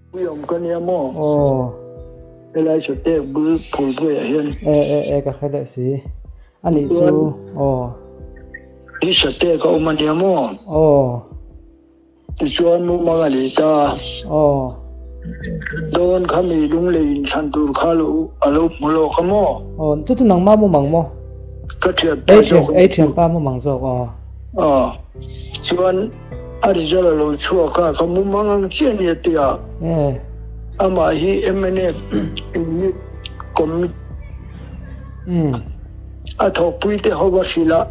Pui awm ka nia maw? Aw. Helai Satek bul Phulbuaiah hian. E e e ka hre leh si. A nih chu aw. Hi Satek a awm a nia maw? Aw. Tichuan mumang a nei ta. Aw. Dawn kha mi lunglei in thlan tur kha lo a lo hmu lawk a maw? Aw, chu chu nangmah mumang maw? Ka thianpa zawk. Ei thianpa mumang zawk aw. Aw. Chuan a result a lo chhuak a, ka mumang ang chiah nia tia. Eh. Amah hi mnf unit commit. Um. A thawkpui te ho a hrilh a.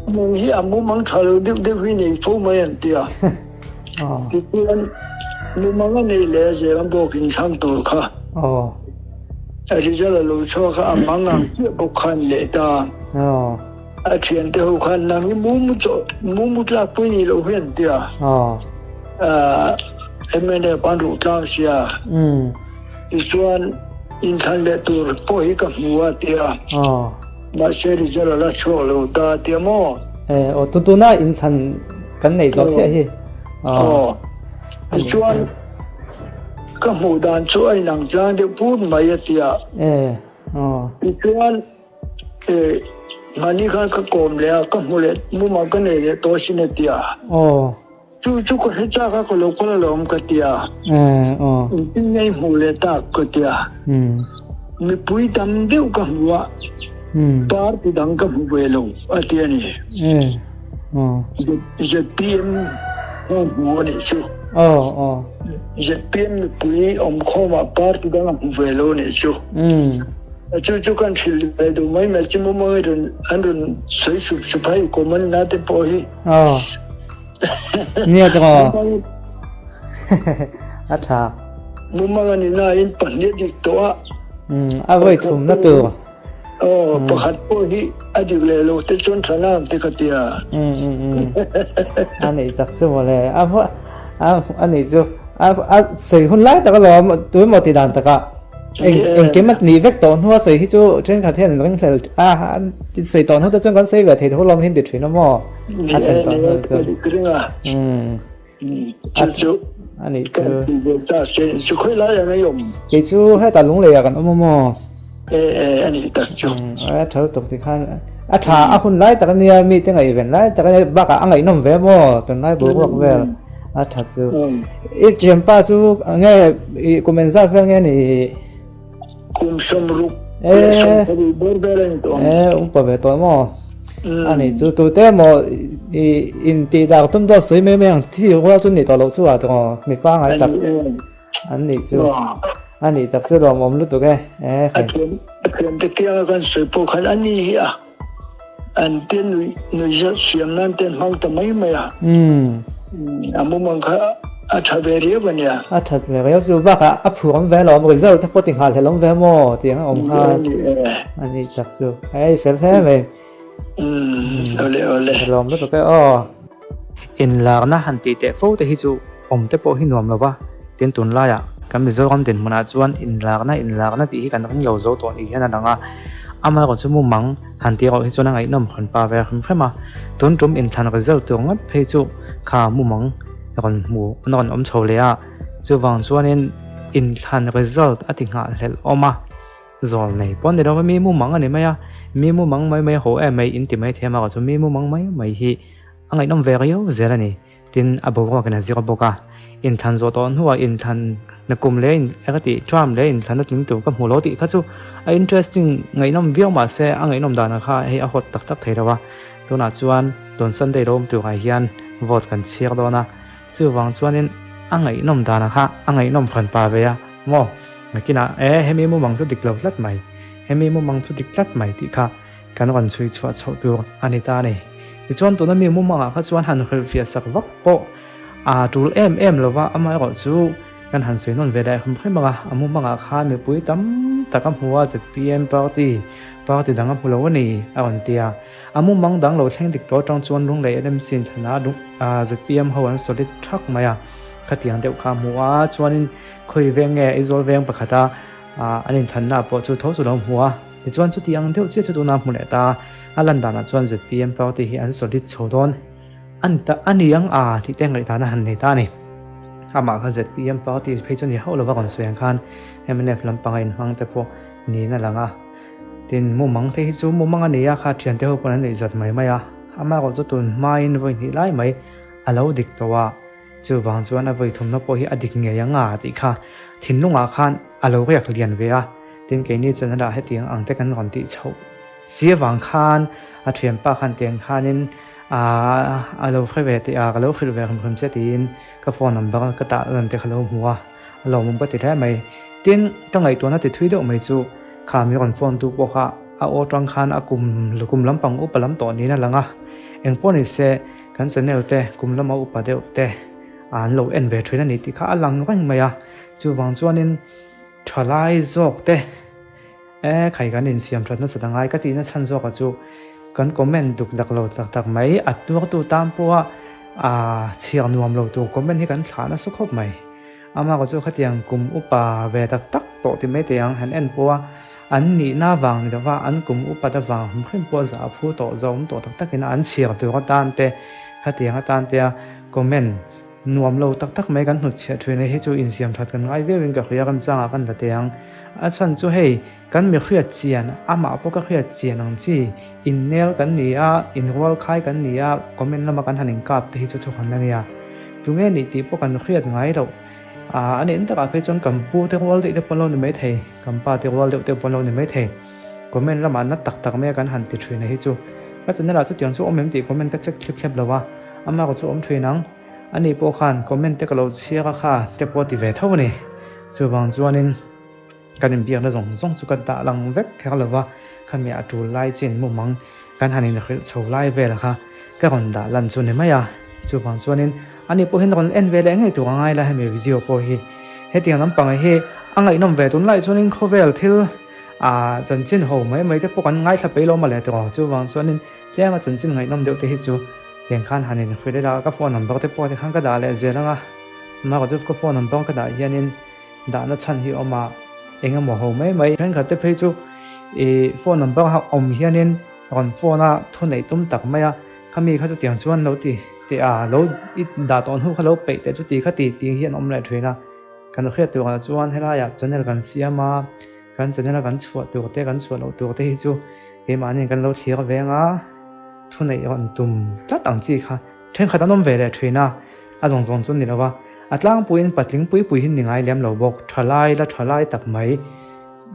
Mung hi a mumang tha lo deuh deuh hi nei fo mai an ti a. Tichuan mumang a nei leh a zel ang bawk in thlang tur kha. A result a lo chhuak a, a mang ang chiah bawk khan leh ta. A thian te ho khan nang hi mumu chaw mumu tlak pui ni lo hi an ti a. MNF an ruh tlang sia. Tichuan inthlan leh tur pawh hi ka hmu a ti a. Mahse result a la chhuak lo ta tia maw? Eh, aw tu tuna inthlan kan neih zawh chiah hi. Aw. Tichuan ka hmuh dan chu a inang tlang deuh put mai a tia. Eh, aw. Tichuan eh mahni khan ka kawm leh a, ka hmu leh mumah ka nei leh tawh asin a tia. Aw. Chu chu ka hre chak a, ka lo kal alawm ka ti a. Engtin nge i hmuh leh tak ka ti a. Mipui tam deuh ka hmu a, party dang ka hmu ve lo a ti a ni. ZPM ho hmu a nih chu. ZPM mipui awmkhawmah party dang a hmu ve lo a nih chu. Chu chu kan hrilh ve duh mai mai chu mumang an rawn sawi sup sup a, i comment na te pawh hi. Nia chu maw? A tha. Mumang a ni na in pahnih a dik tawh a. Um, a voi thum na tur. Oh, pakhat pawh hi a dik leh lo te chuan tha nang te ka tia. Um um um. A nih chak chu mawle. A a a nih chu a a sawi hun lai tak alawm tu emaw ti dan takah. Eng engkim a nih vek tawh hnua sawi hi chu thenkhat hian an ringhlel a sawi tawh hnu te chuan kan sawi ve thei tho lawm hi an ti thin a maw? A thlen tawh hnu chu. A nih chu. Kei chu hetah Lunglei ah kan awm a maw? A tha lutuk ti khan a tha a hun lai tak ania mite ngaihven lai tak ania bakah a ngaihnawm ve maw tunlai boruak vel a tha chu i thianpa chu nge i kum engzat vel nge ni kum 60 leh 70 bawr vel a ni tawh e upa ve tawh maw ani chu tute maw i intih dak tum dawt sawi mai mai ang chi rual chu ni tawh loh chu a tawh mipa ngai tak An nih chu. A nih tak chu lawmawm lutuk e. E khai. A thiam te kianga kan sawi pawh khan a ni hi a an te nui nui zat siam nan te an hmang ta mai mai a. A mumang kha a tha ve riau a nia. A that ve riau chu bakah a phur awm ve lawm result te pawh ti nghal hlel awm ve maw tih ang a awm khan. A nih tak chu. Hei fel hle mai. Awle awle. Lawm lutuk e aw. Inlarna han tih teh fo te hi chu awm te pawh hi nuam lo va, tin tunlaiah kan Mizoram dinhmunah chuan inlarna inlarna tih hi kan ring lo zo tawh ni hian a lang a, amaherawh chu mumang han tih erawh hi chuan a ngaihnawm rawn pa ve hrim hrim a, tun tum inthlan result tur ngawt phei chu kha mumang rawn hmu an rawn awm chho leh a, chuvang chuanin inthlan result a ti nghahhlelh awm a. Zawl nei pawh ni lo va, mi mumang a ni mai a, mi mumang mai mai a haw em mai in ti mai thei a, mahse mi mumang mai mai hi a ngaihnawm ve riau zel a ni. Tin, a boruakin a zir bawk a, inthlan zawh tawh hnuah inthlan na kum leh in ka tih term leh inthlan na tling tur ka hmu lo tih kha chu a interesting ngaihnawm viau mahse a ngaihnawm danah kha hei a hawt tak tak thei lo a, tunah chuan tun Sunday lo awm turah hian vote kan chhiar dawn a. Chuvang chuanin a ngaihnawm danah kha a ngaihnawm hran pa ve a maw? Nakinah e hemi mumang chu dik lo tlat mai, hemi mumang chu dik tlat mai tih kha kan rawn chhui chhuah chhoh tur a ni ta a ni. Tichuan tuna mi mumangah kha chuan han hrilhfiah sak vak pawh a tul em em lo va, amaherawh chu kan han sawi nawn ve leh hrim hrim ang a, a mumangah khan mipui tam tak a hmu a, zpm party, party dang a hmu lo a ni a rawn ti a. A mumang dang lo thleng dik tawh atang chuan Lunglei LMC in thlan a zpm ho an solid thak mai a, khatiang deuh kha a hmu a, chuanin khawi veng nge Aizawl veng pakhata an inthlanna pawh chu tho chu lo hmu a, tichuan chuti ang deuh chiah chu tuna hmu leh ta a, a lan danah chuan zpm party hi an solid chho dawn a ni ta a ni ang a tih te ngaihdan a han nei ta a ni. Amah kha zpm party phei chu ni hauh lova rawn sawi ang khan mnf lampanga inhmang te pawh niin a lang a. Tin, mumang te hi chu mumang a ni a, kha thiante ho pawn an neih zat mai mai a. Amaherawh chu tun hmain vawi hnih lai mai a lo dik tawh a, chuvang chuan a vawi thumna pawh hi a dik ngei ang a tih kha thinlungah khan a lo riak lian ve a. Tin, keini channel ah hetiang ang te kan rawn tih chhoh si avang khan a thianpa khan tiang khanin a lo hre ve teh a, ka lo hrilh ve hrim hrim che tiin ka phone number ka tah lan te kha lo hmu a, a lawmawm ka ti hle mai. Tin, ka ngaihtuahna ti thui deuh mai chu kha mi rawn phone tu pawh kha a aw tang khan a kum kum lampang upa lam tawh niin a lang a, engpawh ni se kan channel te kum lama upa deuh te an lo en ve thin a ni tih kha a lang reng mai a, chuvang chuanin thalai zawk te E khai kan insiam that nasa ta ngai ka tihna chhan zawkah chu kan comment duk dak lo tak tak mai a tuartu tan pawha aa chhiar nuam lo tur comment hi kan thlah nasa khawp mai. Amah chu khatiang kum upa ve tak tak tawh ti mai thei ang han en pawha an nihna vang ni lova an kum upat avang hrim hrim pawh zah a phu tawh zawm tawh tak takin an chhiar tur atan te khatiang atan te a comment Nuam lo tak tak mai kan hnutchhiah thin a, hei chu insiam that kan ngai viauin ka hria remchangah kan la teh ang. A chhan chu hei kan mi hriat chian, amah pawh ka hriat chian ang chi, innel kan ni a, inrual khai kan ni a, comment lama kan han inkap te hi chu thawkhan a nia. Tunge nih tih pawh kan hriat ngai loh. A nih takah phei chuan kan pu te rual daih te pawh an lo ni maithei, kan pa te rual deuh te pawh an lo ni maithei. Comment lamah na tak tak mai a kan han ti thin a hi chu. Ka channel ah chutiang chu awm em tih comment ka check thlip thlep lo a, amah chu awm thin ang. Ani pawh khan comment te ka lo chhiar a kha te pawh a ti ve tho a ni. Chuvang chuanin kan inbiakna zawng zawng chu ka dah lang vek kher lo va, khami a tul lai chin mumang kan han inhrilh chho lai vel kha ka rawn dah lan chu ni mai a. Chuvang chuanin ani pawhin rawn en ve leh ngei tur a ngai la hemi video pawh hi. Hetiang lampang hi a ngaihnawm ve tunlai chuanin khawvel thil ah chanchin ho mai mai te pawh kan ngaithla peih lo mawle tawh. Chuvang chuanin tlema chanchin ngaihnawm deuh te hi chu Tiang khan han inhrilh ila ka phone number te pawh tikhan ka dah leh zel ang a, amaherawhchu ka phone number ka dah hianin dahna chhan hi a awm a, eng emaw ho mai mai. Thenkhat te phei chu ih phone number a awm hianin rawn phone a thu neih tum tak mai a, khami kha chutiang chuan lo ti teh a, lo i dah tawh hnu kha lo peih teh chuti kha ti tih hi an awm leh thin a. Kan hriat turah chuan helaiah channel kan siam a, kan channel a kan chhuah tur te kan chhuah loh tur te hi chu keimahni kan lo thlir veng a. Thuneih rawn tum tlat ang chi kha thenkhat an awm ve leh thin a, a zawng zawng chu ni lo va, a tlangpuiin patling pui pui hi ni ngai lem lo bawk, thalai la thalai tak mai,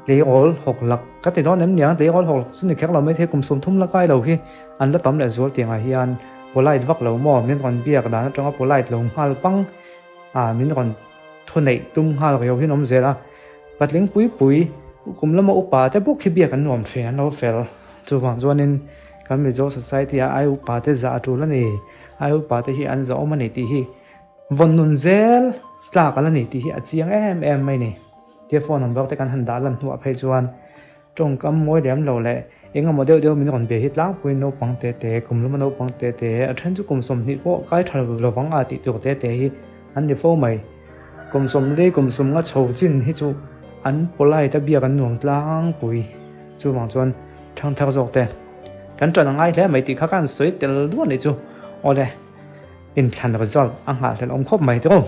tleirawl hawk lak ka ti dawn em niang, tleirawl hawk lak chu ni kher lo mai thei, kum 30 la kai lo hi an la tam leh zual tiangah hian polite vak lo maw, min rawn biak dan atanga polite lo nghal pang a, min rawn thuneih tum nghal riau hi an awm zel a, patling pui pui kum lama upa te bawk hi biak an nuam thin an lo fel. Chuvang chuanin kan Mizo Society ah ai upa te zah a tul a ni, ai upa te hi an zahawm a ni tih hi vawn nun zel tlak a la ni tih hi a chiang em em mai ni. Tia phone number te kan han dah lan hnuah phei chuan tawngkam mawi lem lo leh eng emaw deuh deuh min rawn be hi tlangpuiin naupang te te, kum lama naupang te te, a then chu kum 20 pawh kai tha lovang a tih tur te te hi an ni fo mai. Kum 40 kum 50 chho chin hi chu an polite a biak an nuam tlangpui. Chuvang chuan thangthar zawk te kan ṭan a ngai hle mai tih kha ka han sawi tel duah nih chu. Awle, inthlan result a nghahhlelh awm khawp mai tiraw.